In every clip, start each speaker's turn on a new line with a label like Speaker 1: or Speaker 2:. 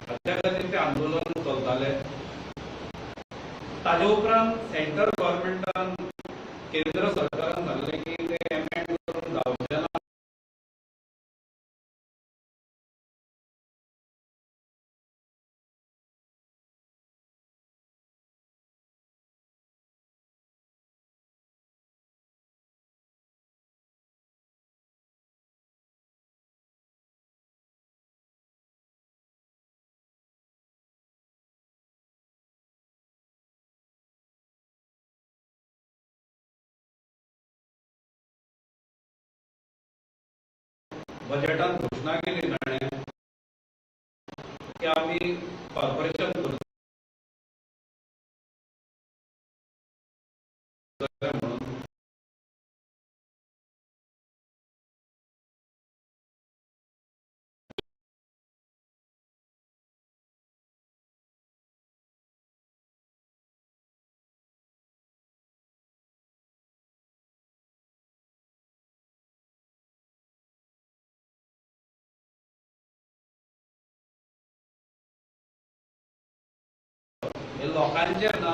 Speaker 1: हाच्या खातीर तें आंदोलन चलतालें. ताजे उपरांत सेंट्रल गव्हर्मेंटान, केंद्र सरकारान सांगलें की ते एमेंड करून जावचें ना. बजेटान घोशणा केली ताणें की आमी कॉर्पोरेशन करतले म्हणून. हे लोकांचेर ना,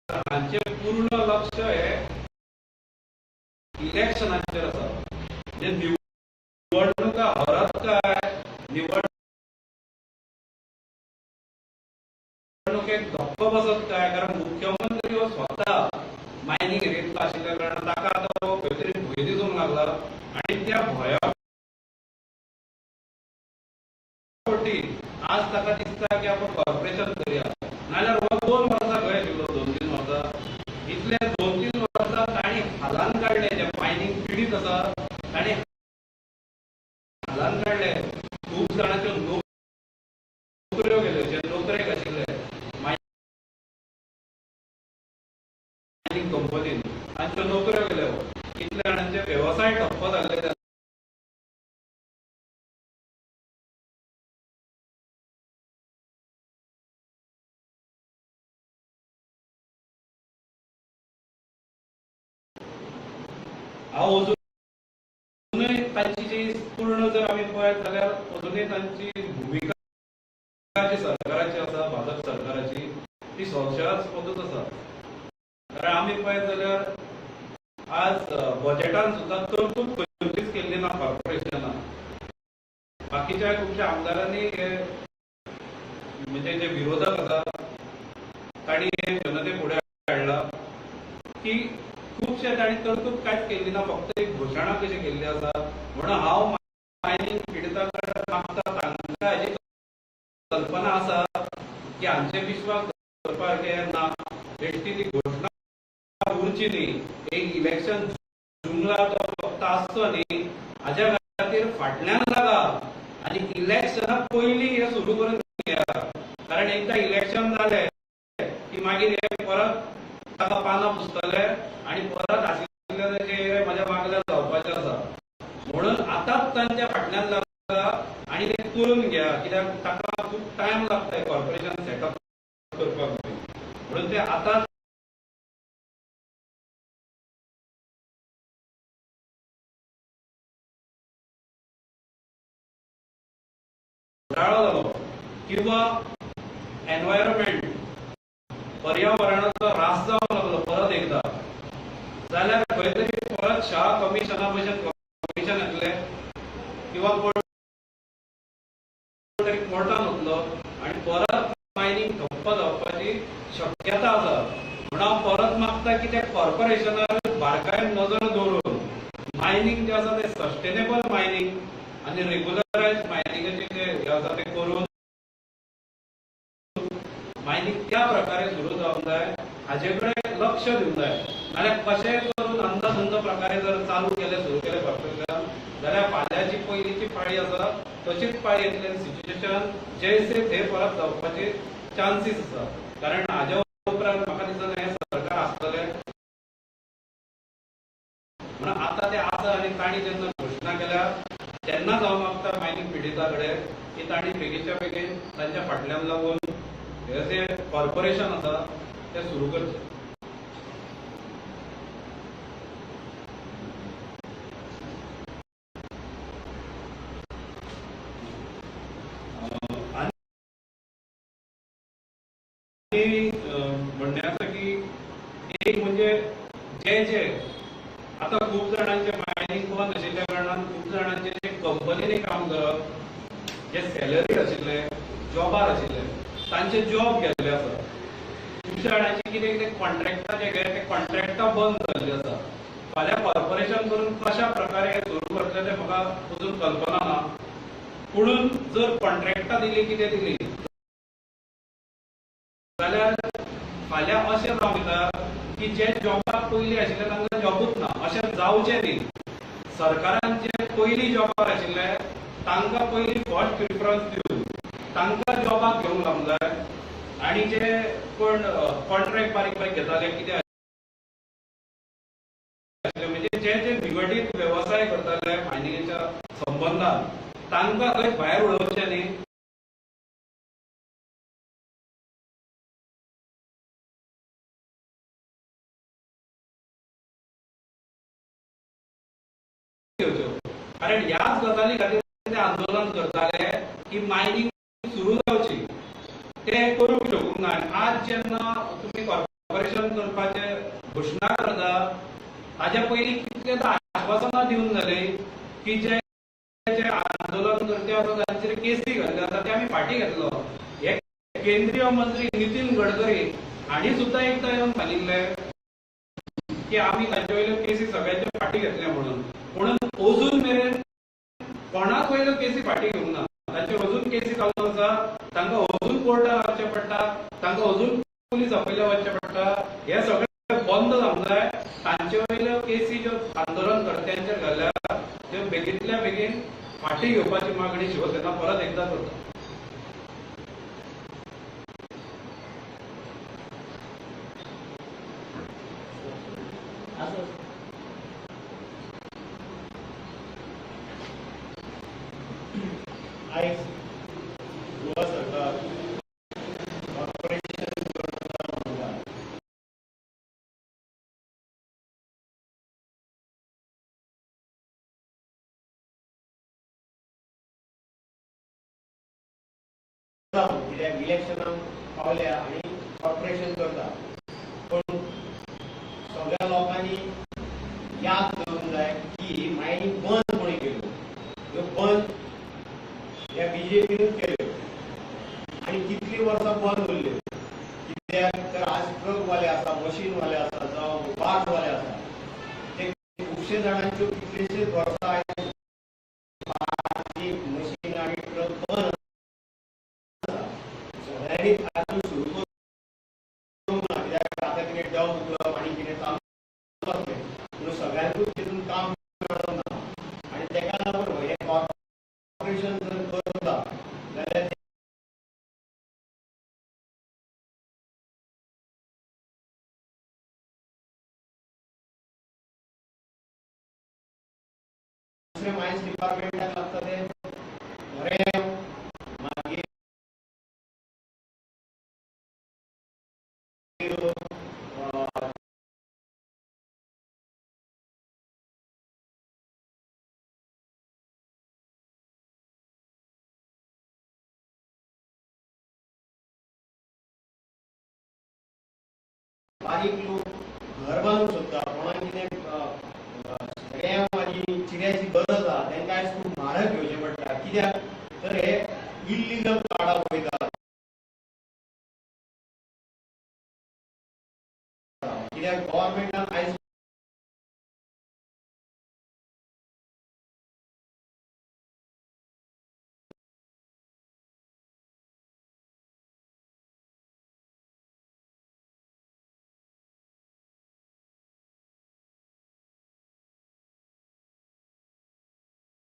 Speaker 1: हांचें पूर्ण लक्ष हे इलेक्शनाचेर आसा. म्हणजे निवडणुका हरत काय, निवडणुकेक धक्को बसत काय, कारण मुख्यमंत्री हो स्वता मायनींग एरियेंतलो आशिल्ल्या कारणान ताका आतां हो खंय तरी भंय दिसूंक लागला आनी त्या भंया पटी आज ताका दिसता की आपण कॉर्पोरेशन करया. नाजाल्यार हो 2 वर्सां खंय आशिल्लो, 2-3 वर्सां, इतले 2-3 वर्सां तांणी हालान काडले. जे मायनींग पिडीत आसा तांणी हालान काडले. खूब जाणांच्यो नोकऱ्यो गेल्यो, जे नोकरेक आशिल्ले मायनींग कंपनीन तांच्यो नोकऱ्यो गेल्यो. कितले जाणांचे वेवसाय ठप्प जाल्ले. हांव अजुनूय तांची जी पूर्ण जर आमी पळयत जाल्यार अजुनूय तांची भुमिका जी सरकाराची आसा, भाजप सरकाराची, ती संशयास्पदूच आसा. कारण आमी पळयत जाल्यार आज बजेटान सुद्दां तरतूद खंयचीच केल्ली ना कॉर्पोरेशनान. बाकीच्या खुबश्या आमदारांनी हे म्हणजे जे विरोधक आसा तांणी हे जनते फुडें हाडला की खुबशे तांणी तरतूद कांयच केल्ली ना, फक्त एक घोशणा कशी केल्ली आसा. म्हणून हांव मायनींग पिडितां कडेन मागता, तांकां हाजी कल्पना आसा की हांचे विश्वास दवरपासारकें ना, बेश्टी ती घोशणा उरची न्ही, एक इलेक्शन जुंगला तो फक्त आसचो न्ही, हाज्या खातीर फाटल्यान लागा आनी इलेक्शना पयलीं हें सुरू करून घेया. कारण एकदां इलेक्शन जालें की मागीर हे परत ताका पानां पुसतले आनी परत आशिल्ले जे म्हज्या मागल्या जावपाचें आसा. म्हणून आतांच तांच्या फाटल्यान लागा आनी तें करून घेया, कित्याक ताका खूब टायम लागता कॉर्पोरेशन सेटअप करपाक. म्हणून ते आतांच घोटाळो जालो किंवा एनवायरमेंट पर्यावरणाचो ऱ्हास जावंक लागलो परत एकदां जाल्यार खंय तरी परत शाह कमिशना भशेन कमिशन येतलें किंवा कोण तरी कोर्टान वतलो आनी परत मायनींग ठप्प जावपाची शक्यता आसा. म्हणून हांव परत मागता की त्या कॉर्पोरेशनार बारकायेन नजर दवरून मायनींग जें आसा तें सस्टेनेबल मायनींग आनी रेगुलरायज मायनिंगाचें जें हें आसा तें करून मायनींग त्या प्रकारे सुरू जावंक जाय, हाजे कडेन लक्ष दिवंक जाय. नाल्यार कशेंय करून अंदाधुंद प्रकारे जर चालू केलें, सुरू केलें कॉर्पोरेशन, जाल्यार फाल्यांची पयलींची पाळी आसा तशीच पाळी येतली आनी सिच्युएशन जैसे थे परत जावपाचे चान्सीस आसा. कारण हाज्या उपरांत म्हाका दिसना हें सरकार आसतलें. म्हणून आतां तें आसा आनी तांणी जेन्ना घोशणा केल्या तेन्नाच हांव मागता मायनींग पिडिता कडेन की तांणी बेगीनच्या बेगीन तांच्या फाटल्यान लागून हे जे कॉर्पोरेशन आसा तें सुरू करचें. आनी म्हणणें आसा की एक म्हणजे जे जे आतां खूब जाणांचे मायनींग बंद आशिल्ल्या कारणान खूब जाणांचे जे कंपनींनी काम करप, जे सॅलरीड आशिल्ले, जॉबार आशिल्ले, तांचे जॉब गेल्ले आसा. खुबशा जाणांचे कितें कितें कॉन्ट्रॅक्टां जे घेत ते कॉन्ट्रॅक्टां बंद जाल्ली आसा. फाल्यां कॉर्पोरेशन करून कशा प्रकारे हें सुरू करतले तें म्हाका अजून कल्पना ना. पुणून जर कॉन्ट्रॅक्टां दिली कितें दिली जाल्यार फाल्यां अशें जावं येता की जे जॉबाक पयलीं आशिल्ले तांकां जॉबूच ना. अशें जावचें न्ही. सरकारान जे पयलीं जॉबार आशिल्ले तांकां पयलीं फर्स्ट प्रिफरन्स दिवन तांकां जॉबाक घेवंक लावंक जाय. आनी जे कोण कॉन्ट्रॅक्ट बारीक बारीक घेताले कितें आशिल्ले, म्हणजे जे जे विघटीत वेवसाय करताले मायनिंगेच्या संबंदान तांकां खंय भायर उडोवचें न्ही. घेवच्यो. कारण ह्याच गजाली खातीर ते आंदोलन करताले की मायनिंग सुरू जावची, ते करूंक शकूंक ना. आनी आज जेन्ना तुमी कॉर्पोरेशन करपाचे घोशणा करता ताज्या पयलीं कितले आश्वासनां दिवन जाली की जे जे आंदोलन करते आसा तांचेर केसी घातले आसा ते आमी फाटीं घेतलो. हे केंद्रीय मंत्री नितीन गडकरी हांणी सुद्दां एकदां येवन सांगिल्लें की आमी तांचे वयल्यो केसी सगळ्यांच्यो फाटीं घेतले म्हणून. म्हणून अजून मेरेन कोणाक वयल्यो केसी फाटीं घेवंक ना. तांच्यो अजून केसी चालू आसा, तांकां अजून कोर्टात वचचें पडटा, तांकां अजून पुलीस आपयल्या वचचें पडटा. हे सगळें बंद जावंक जाय. तांचे वयल्यो केसी ज्यो आंदोलन कर्त्यांचेर घाल्ल्या त्यो बेगींतल्या बेगीन फाटीं घेवपाची मागणी शिवसेना परत एकदां करता.
Speaker 2: आयज गोवा सरकार कॉर्पोरेशन करता म्हणटा. कित्याक इलेक्शनाक पावल्या आनी कॉर्पोरेशन करता. पूण सगळ्या लोकांनी याद दवरूंक जाय की मायनींग बंद कोणी केल्यो, ह्यो बंद ह्या बीजेपीनूच केल्यो आनी कितलीं वर्सां बंद उरल्यो. कित्याक तर आज ट्रकवाले आसा, मशीनवाले आसा, जावं बार्जवाले आसा, ते खुबशे जाणांच्यो कितलेशेच वर्सां आयज मशीन आनी ट्रक बंद आसा. सगळ्यांनी आजून सुरू करूंक ना. कित्याक आतां कितें डंप क्लब आनी कितें चालू आसलें म्हणून सगळ्यांकूच तितून काम मेळोंक ना. आनी तेका लागून हें कॉर्पोरेशन जर करता जाल्यार दुसरे मायन्स डिपार्टमेंटाक लागता ते रेंव, मागीर बारीक लोक घर बांदूंक सोदता, कोणाक कितें रेंव आनी चिऱ्याची गरज आहा तेंकां आयज खूब म्हारग घेवचें पडटा. कित्याक तर हे इल्लिगल कार्डां वयता. कित्याक गव्हर्मेंटान आयज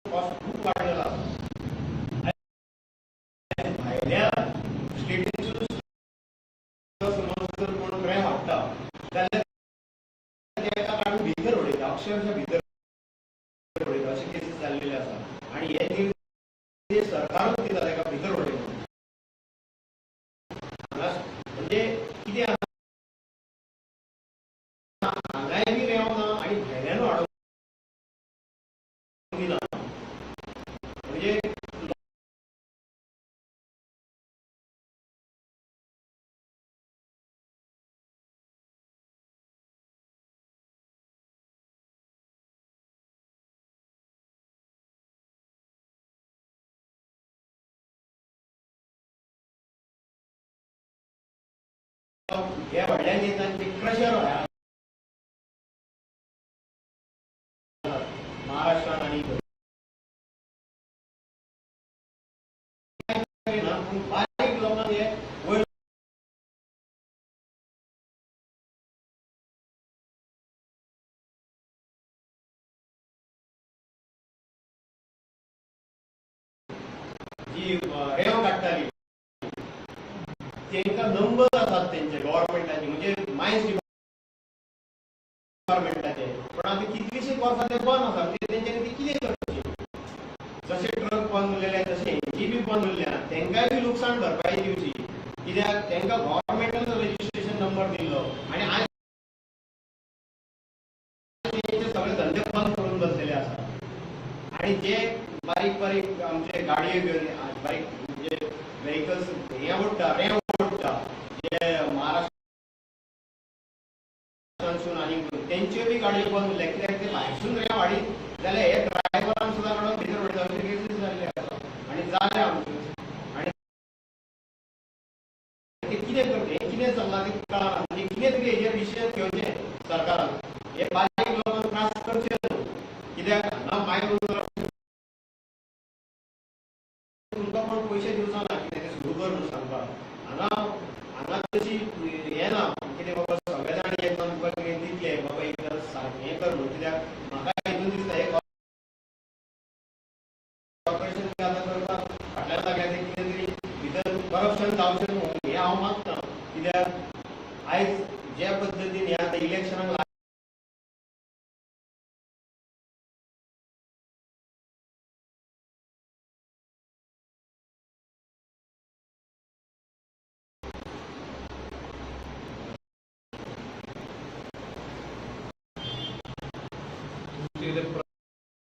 Speaker 2: कॉस्ट खूब वाडलेलो आसा. भायल्या स्टेटींतसून समज जर कोण रेंव हाडटा जाल्यार तेका काडून भितर उडयता, अक्षरशः भितर उडयता, अशे केसीस जाल्लेले आसा. आनी हे निर्देश सरकारूच दिता तेका भितर उडय म्हणून. हांगा म्हणजे कितें आसा, हांगाय बी रेंव ना आनी भायल्यानूय हाडूंक दिना. म्हणजे हे व्हडल्या नेत्यांचे क्रशर महाराष्ट्रात आनी पूण बारीक लोकांक हे वयर जी रेंव काडटाली तेंकां नंबर आसात तेंचे गव्हर्मेंटाचे, म्हणजे मायन्स डिपार्टमेंटाचे. पण आतां कितलीशींच वर्सां ते बंद आसा, म्हणजे तेंच्यांनी ती कितें करचें? जशे ट्रक बंद उरलेले तशें हेंची बी बंद उरल्या, तेंकांय बी लुकसाण भरपाई दिवची, कित्याक तेंकां गव्हर्मेंटान रजिस्ट्रेशन नंबर दिल्लो आनी आयज तेंचे सगळे धंदे बंद करून बसलेले आसा. आनी जे बारीक बारीक आमचे गाडयो घेवन बारीक म्हणजे व्हेकल्स हे ओडटा, रेंव ओडटा, जे महाराष्ट्रांतसून आनी तेंच्यो बी गाडयो बंद उरल्या, कित्याक ते भायरसून रेंव हाडीत जाल्यार हे ड्रायव्हरांक सुद्दां काडून भितर वयता अशे केसीस जाल्ले आसा आनी जाले आमच्यो. आनी ते कितें करता, हें कितें चल्लां तें कळना. म्हणजे कितें तरी हेजेर विशय घेवचें सरकारान, हे बारीक लोकांक त्रास करचे न्हू, कित्याक हांगा मायन तुमकां कोण पयशे दिवचो ना कितें तें सुरू कर म्हणून सांगपाक. हांगा हांगा तशी हें ना कितें बाबा सगळे जाण येता तुका कितें दितले बाबा एकदां हें कर म्हणून, कित्याक म्हाका हितून दिसता हें कॉर्पोरेशन आतां करपाक फाटल्यान लागल्या तें कितें तरी भितर करप्शन जावचें न्हू हें हांव मागता. कित्याक आयज ज्या पद्दतीन हें आतां इलेक्शनाक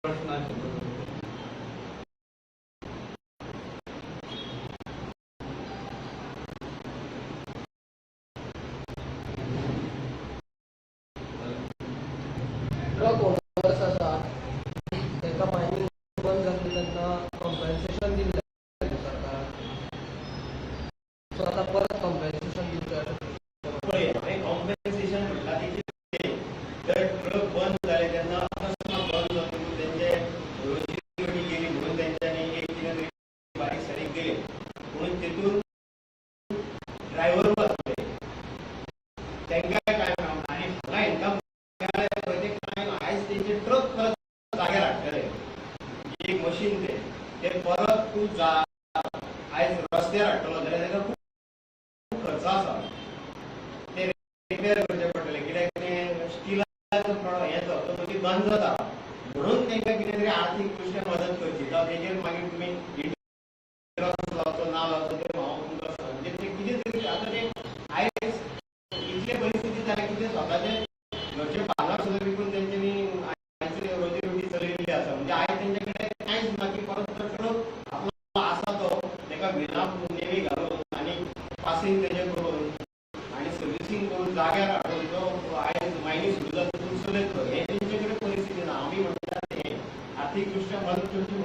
Speaker 1: प्रश्न आशिल्लो
Speaker 3: ट्रक ओनर्स आसा तांकां मायनींग बंद जाल्ली तेन्ना कॉम्पेन्सेशन दिल्लें सरकारान, सो आतां परत कॉम्पेन्सेशन दिवचें अशें
Speaker 2: पळय. हांवें कॉम्पेन्सेशन म्हणटा तें कितें, जर ट्रक बंद जाले तेन्ना अकस्मात बंद जातकूच तेंचे रोजी रोटी गेली म्हणून तेंच्यांनी एक कितें तरी बारीक सारीक दिलें, पूण तेतून ड्रायव्हर आसले तेंकांय कांय मेळना. आनी हांगा हेंकां मेळ्ळें पळय तें कांय ना. आयज तेंचे ट्रक परत जाग्यार हाडटले, एक मशीन तें ते परत तूं आयज रस्त्यार हाडटलो जाल्यार तेका खूब खर्च आसा, ते रिपेर करचे पडटले, कित्याक तें स्टिलाचो प्रोडक्ट हें तो मागीर बंद जाता, म्हणून तेंकां कितें तरी आर्थीक दृश्ट्या मदत करची. जावं तेजेर मागीर तुमी इंट्रस्ट लावचो ना लावचो तें हांव तुमकां म्हणजे तें कितें तरी आतां तें आयज इतले परिस्थिती जाल्या की ते स्वताचे घरचे भांगर सुद्दां विकून तेंच्यांनी आयज रोजी रोटी चलयल्ली आसा. म्हणजे आयज तेंचे कडेन कांयच ना की परत तो ट्रक आपलो आसा तो तेका विना नेवी घालून आनी पासींग तेजें करून आनी सर्विसींग करून जाग्यार हाडून तो आयज मायनींग सुरू जाता चलयतलो, हें तेंचे कडेन परिस्थिती ना. आमी म्हणटात हें आर्थीक दृश्ट्या मदत करची.